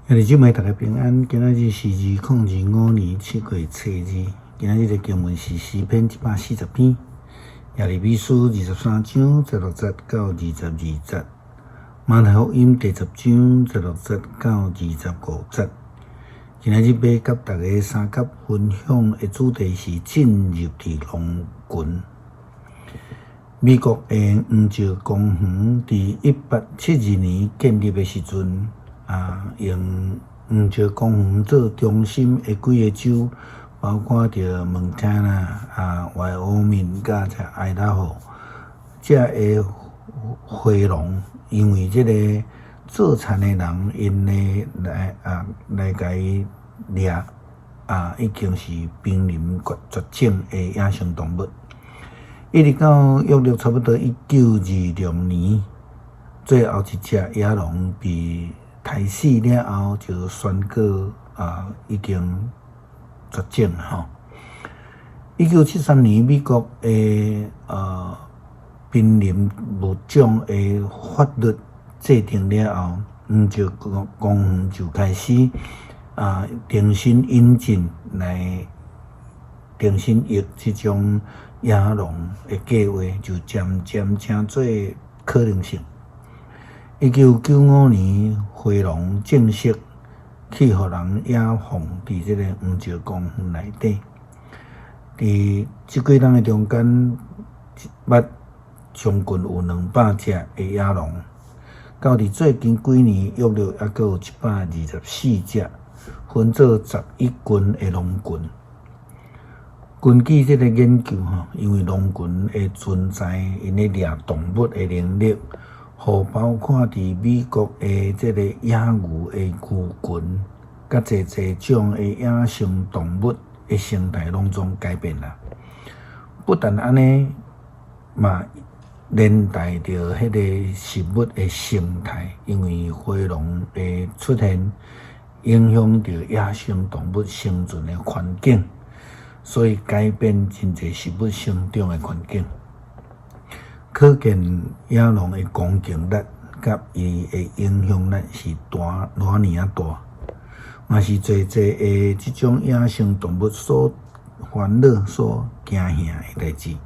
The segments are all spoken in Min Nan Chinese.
兄弟姊妹，大家平安。今仔日是2025年7月初2。今仔日的經文是詩篇140篇，耶利米書23章16節到22節，馬太福音第10章16節到25節。今仔日欲佮大家相佮分享的主題是進入佇狼群。美國的黃石公園佇1872年建立的時陣，用黃石公園做中心的幾个州，包括著蒙大拿、懷俄明佮這愛達荷，這个灰狼，因為這个做田的人𪜶咧來共伊掠，已經是瀕臨絕絕種的野生動物。一直到約略差不多1926年，最後一隻野狼被刣死了後，就宣告已經絕種吼。1973年，美國的瀕臨物種的法律制定了後，黃石公園就開始重新引進來重新育這種野狼的計劃，就漸漸成做可能性。1995年，灰狼正式去予人野放佇這個黃石公園內底。佇這幾冬的中間，捌將近有200隻的野狼，到佇最近幾年，約略猶閣有124隻，分做11群的狼群。根據這個研究吼，因為狼群的存在，𪜶咧掠動物的能力，予包括佇美國的這个野牛的牛群，佮濟濟種的野生動物的生態攏總改變啦。不但按呢，嘛連帶著彼个食物的生態，因為灰狼的出現，影響著野生動物生存的環境，所以改變真濟食物生長的環境。可見野狼的攻擊力佮伊的影響力是大偌爾仔大，嘛是濟濟的這種野生動物所煩惱、所驚嚇的代誌。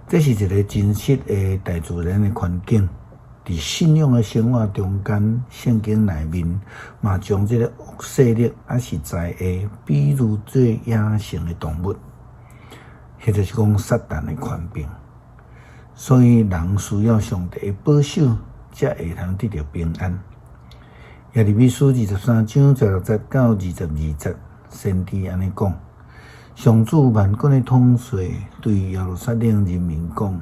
這是一个真實的大自然的環境。佇信仰的生活中間，聖經內面嘛將這个惡勢力抑是災禍比喻做野生的動物，或者是講撒旦的權柄。所以人需要上帝的保守，才會通得著平安。耶利米書23章16節到22節，先知按呢講：上主萬軍的統帥對耶路撒冷人民講：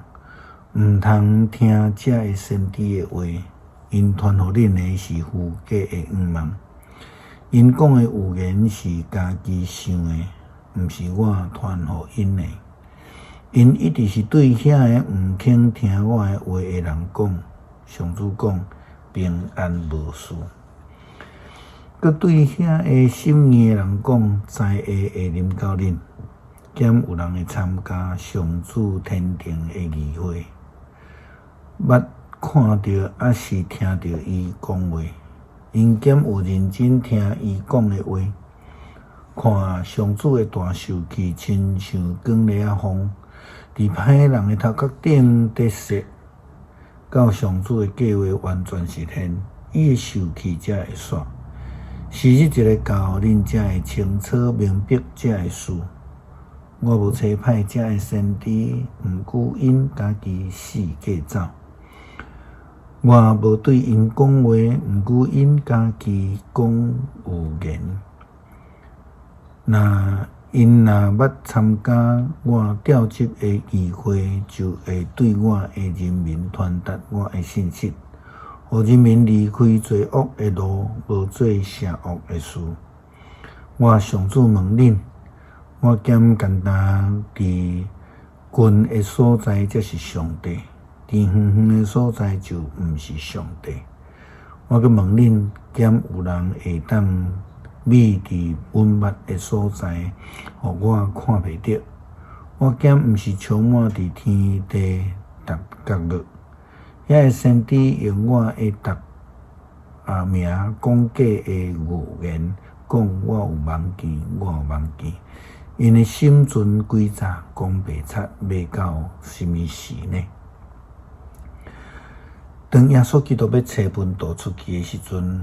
毋通聽這个先知的話，𪜶傳予恁的是虛假的願望，𪜶講的預言是家己想的，毋是我傳予𪜶的。𪜶一直是對遐个毋肯聽我的話的人講，上主講平安無事；閣對遐个心硬的人講，災禍會臨到恁，敢有人會參加上主天庭的議會？捌看著抑是聽著伊講話？𪜶敢有認真聽伊講的話？看上主的大受氣，親像捲螺仔風，佇歹人的頭殼頂咧踅，到上主的計劃完全實現，伊的受氣才會煞。時日一个到，恁才會清楚明白這个事。我無差派這个先知，毋過𪜶家己四界走。我無對𪜶講話，毋過𪜶家己講預言。若𪜶若捌參加我召集的議會，就會對我的人民傳達我的信息，予人民離開罪惡的路，無做邪惡的事。我上主問恁：我敢干焦佇近的所在才是上帝，佇遠遠的所在就毋是上帝？我閣問恁：敢有人會當覕佇隱密的所在，予我看袂著？我敢毋是充滿佇天地逐角落？遐个先知用我的讀名講假的預言，講我有夢見，我有夢見。𪜶的心存詭詐，講白賊欲到啥物時呢？當耶穌基督欲差門徒出去的時陣，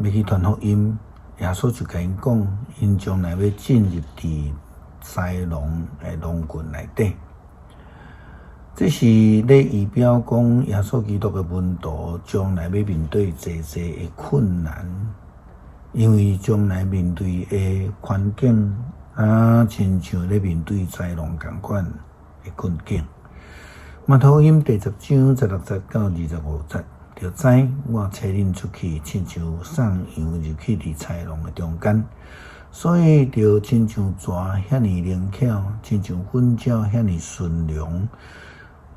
欲去傳福音，耶穌就共𪜶講，𪜶將來欲進入佇豺狼的狼群內底。這是咧預表講，耶穌基督的門徒將來欲面對濟濟的困難，因為將來面對的環境啊，親像咧面對豺狼仝款的困境。馬太福音第十章十六節到二十五節，就知我差恁出去，親像送羊入去佇豺狼的中間，所以著親像蛇遐爾靈巧，親像糞鳥遐爾馴良。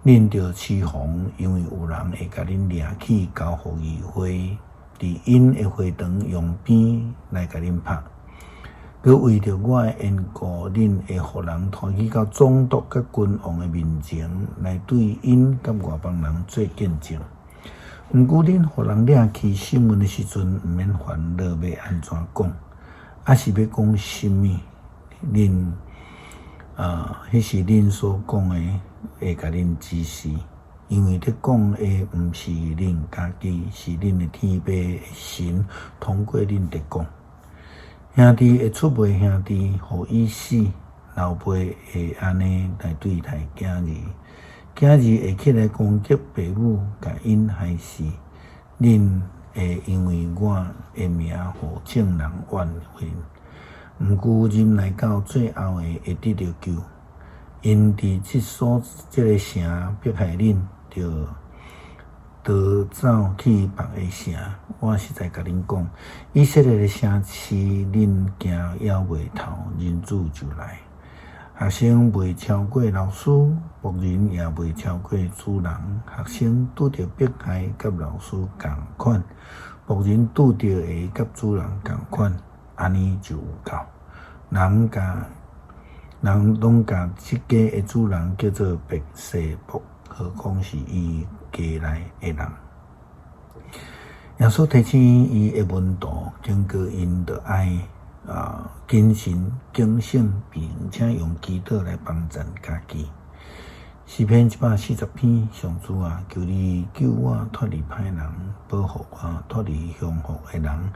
恁著設防，因為有人會共恁掠去交予議會，佇𪜶的會堂用鞭來共恁拍。閣為著我的緣故，恁會予人拖去到總督佮君王的面前，來對𪜶佮外邦人做見證。毋過恁予人掠去審問的時陣，毋免煩惱欲按怎講，抑是欲講啥物，恁啊，彼時恁所講的會共恁指示，因為咧講的毋是恁家己，是恁的天父神通過恁佇講。兄弟會出賣兄弟，予伊死；老爸會按呢來對待囝兒，囝兒會起來攻擊爸母，共𪜶害死。恁會因為我的名，予眾人怨恨。毋過忍耐到最後的會得著救。𪜶佇這个城迫害恁，就逃走去別个城。我實在共恁講，以色列的城市，恁行猶未透，人子就來。學生袂超過老師，僕人也袂超過主人。學生拄著迫害，佮老師仝款；僕人拄著的，佮主人仝款。按呢就有夠。人共人攏共這家的主人叫做別西卜，何況是伊家內的人？耶穌提醒伊的門徒，警告𪜶著愛謹慎、警醒，並且用祈禱來幫贊家己。詩篇一百四十篇，上主啊，求你救我脫離歹人，保護我脫離凶惡的人。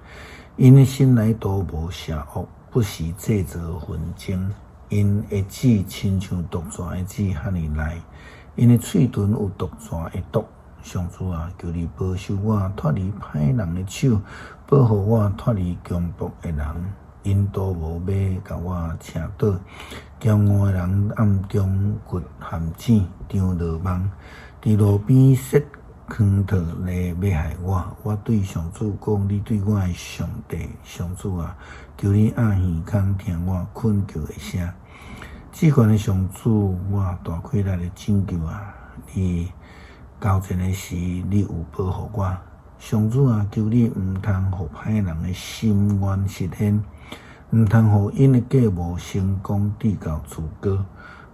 𪜶的心內圖謀邪惡，不時製造紛爭。𪜶的舌親像毒蛇的舌，遐爾利；𪜶的喙唇有毒蛇的毒。上主啊，求你保守我脫離歹人的手，保護我脫離強暴的人。𪜶圖謀欲共我捙倒，驕傲的人暗中掘陷阱、張羅網，佇路邊設圈套來欲害我。我對上主講：你對我的上帝，上主啊，求你掩耳孔聽我懇求的聲。至懸的上主，我大氣力的拯救啊！你交戰的時，你有保護我。上主啊，求你毋通予歹人的心願實現，毋通予𪜶的計謀成功至到自高，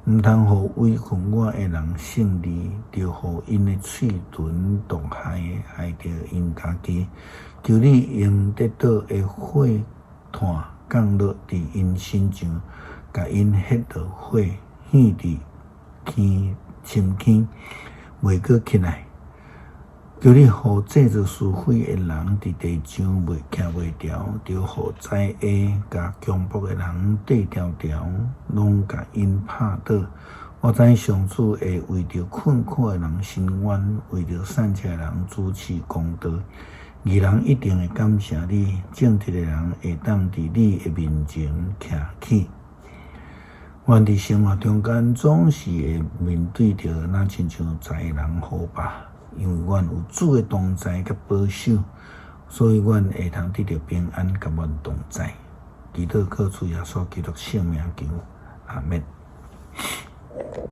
毋通予圍困我的人勝利，著予𪜶的喙唇毒害，害著𪜶家己。求你用跌倒的火炭降落佇𪜶身上，共𪜶彼落火，陷佇坑深坑，袂閣起來。求你予製造是非的人佇地上袂徛袂牢，著予宰下共強暴的人綴條條，攏共𪜶拍倒。我知上主會為著困苦的人伸冤，為著散赤的人主持公道。義人一定會感謝你，正直的人會當佇你的面前徛起。阮佇生活中間總是會面對著若親像豺狼虎豹，因為阮有主的同在佮保守，所以阮會通得著平安，佮阮同在。祈禱靠主耶穌基督聖名求，阿們。